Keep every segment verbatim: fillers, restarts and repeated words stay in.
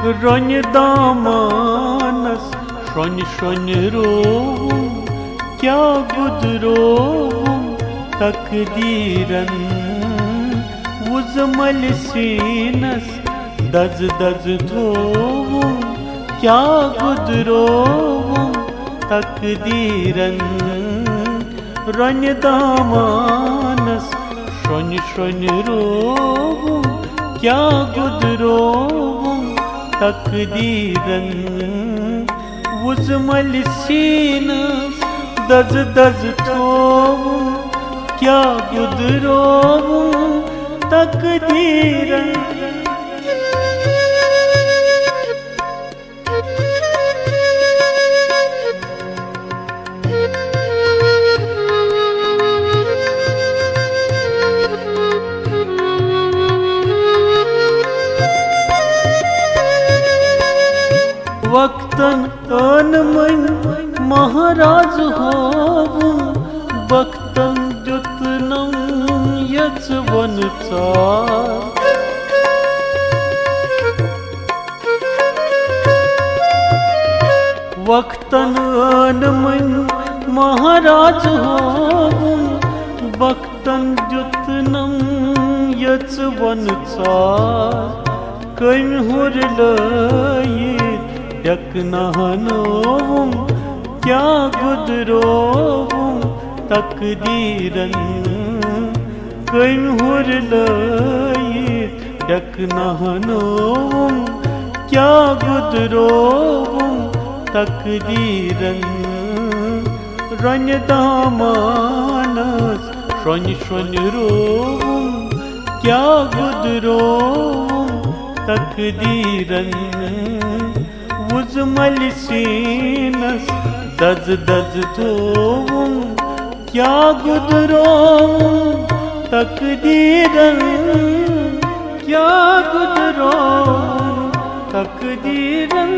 رۄنہِ دامانس شرۄنہِ شرۄنہِ رووُم، کیٛاہ گُدرووُم تقدیٖرن۔ وُزٕ ملہِ سیٖنس دزٕ دزٕ تھووُم، کیٛاہ گُدرووُم تقدیٖرن۔ رۄنہِ دامانس شرۄنہِ شرۄنہِ رووُم، کیٛاہ گُدرووُم تقدیٖرن۔ وُزٕ ملہِ سیٖنس دزٕ دزٕ تھووُم، کیٛاہ گُدرووُم تقدیٖرن۔ وقتن ٲنمٕنۍ مہراز ہووُم، وقتن دیُتنم یژوُن ژاو۔ وقتن ٲنمٕنۍ مہراز ہووُم، وقتن دیُتنم یژوُن ژاو۔ کٔمۍ ہُر لٲیِتھ ڈٮ۪کنہٕ ہنووُم، کیٛاہ گُدرووُم تقدیٖرن۔ کٔمۍ ہُر لٲیِتھ ڈٮ۪کنہٕ ہنووُم، کیٛاہ گُدرووُم تقدیٖرن۔ رۄنہِ دامانس شرۄنہِ شرۄنہِ رووُم، کیٛاہ گُدرووُم تقدیٖرن۔ وُزٕ ملہِ سیٖنس دزٕ دزٕ تھووُم، کیٛاہ گُدرووُم تقدیٖرن، کیٛاہ گُدرووُم تقدیٖرن۔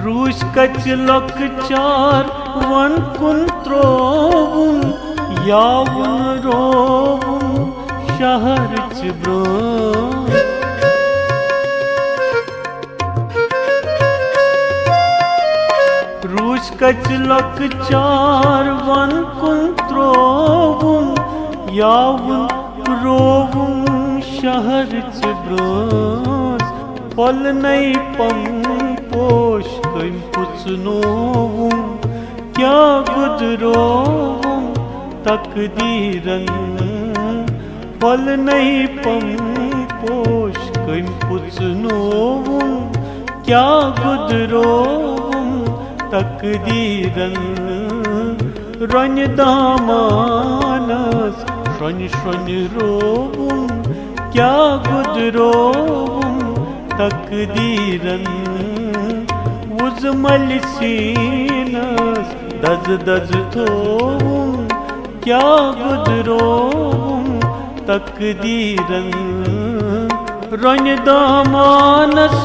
روٗس کچہِ لۄکچار ون کُن ترٛووُم، یاوُن رووُم شہرٕچ برٛونٛہہ۔ روٗس کچہِ لۄکچار ون کُن ترٛووُم، یاوُن رووُم شہرٕچ برٛونٛہہ۔ پۄلنَے پم پوش کٔمۍ پُژنووُم، کیٛاہ گُدرووُم تقدیٖرن۔ پۄلنَے پم پوش کٔمۍ پُژنووُم، کیٛاہ گُدرووُم تقدیٖرن۔ رۄنہِ دامانس شرۄنہِ شرۄنہِ رووُم، کیٛاہ گُدرووُم تقدیٖرن۔ وُزٕ ملہِ سیٖنس دزٕ دزٕ تھووُم، کیٛاہ گُدرووُم تقدیٖرن۔ رۄنہِ دامانس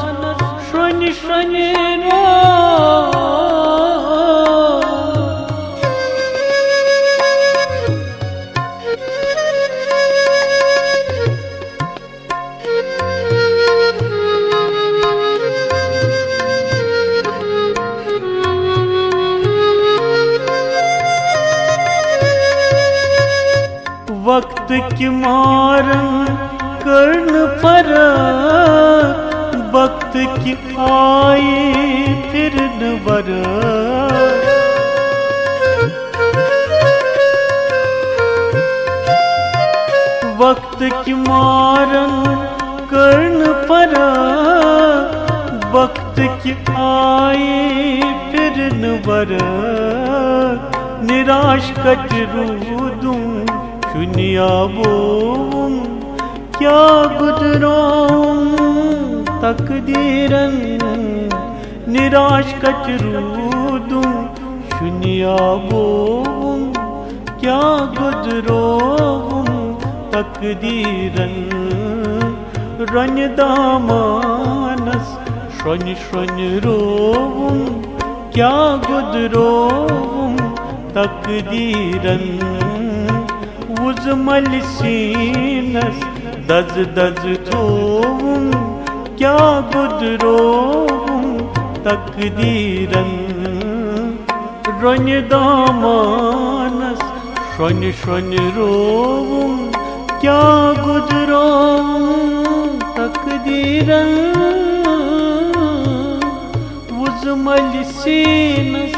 شرۄنہِ شرۄنہِ رووُم۔ وقتٕکۍ مارن کٔر نہٕ فرق، وقتٕکۍ آیہِ پھِرنہٕ ورٲے۔ وقتٕکۍ مارن کٔر نہٕ فرق، وقتٕکۍ آیہِ پھِرنہٕ ورٲے۔ نِراش کتہِ روٗدُم، شُنیاوُم، کیٛاہ گُزرووُم تقدیٖرن۔ نِراش کتہِ روٗدُم، شُنیاوُم، کیٛاہ گُزرووُم تقدیرن۔ رۄنہِ دامانس شرۄنہِ شرۄنہِ رووُم، کیٛاہ گُدرووُم تقدیرن۔ وُزٕ ملہِ سیٖنس دزٕ دزٕ تھووُم، کیٛاہ گُدرووُم تقدیرن۔ رۄنہِ دامانس شرۄنہِ شرۄنہِ رووُم، کیٛاہ گُدرووُم تقدیرن۔ وُزٕ ملہِ سیٖنس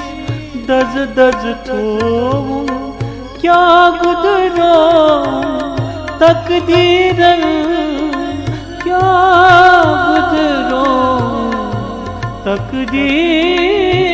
دزٕ دزٕ تھووُم، کیٛاہ گُدرووُم تقدیرن۔ کیٛاہ گُدرووُم تقدیرن۔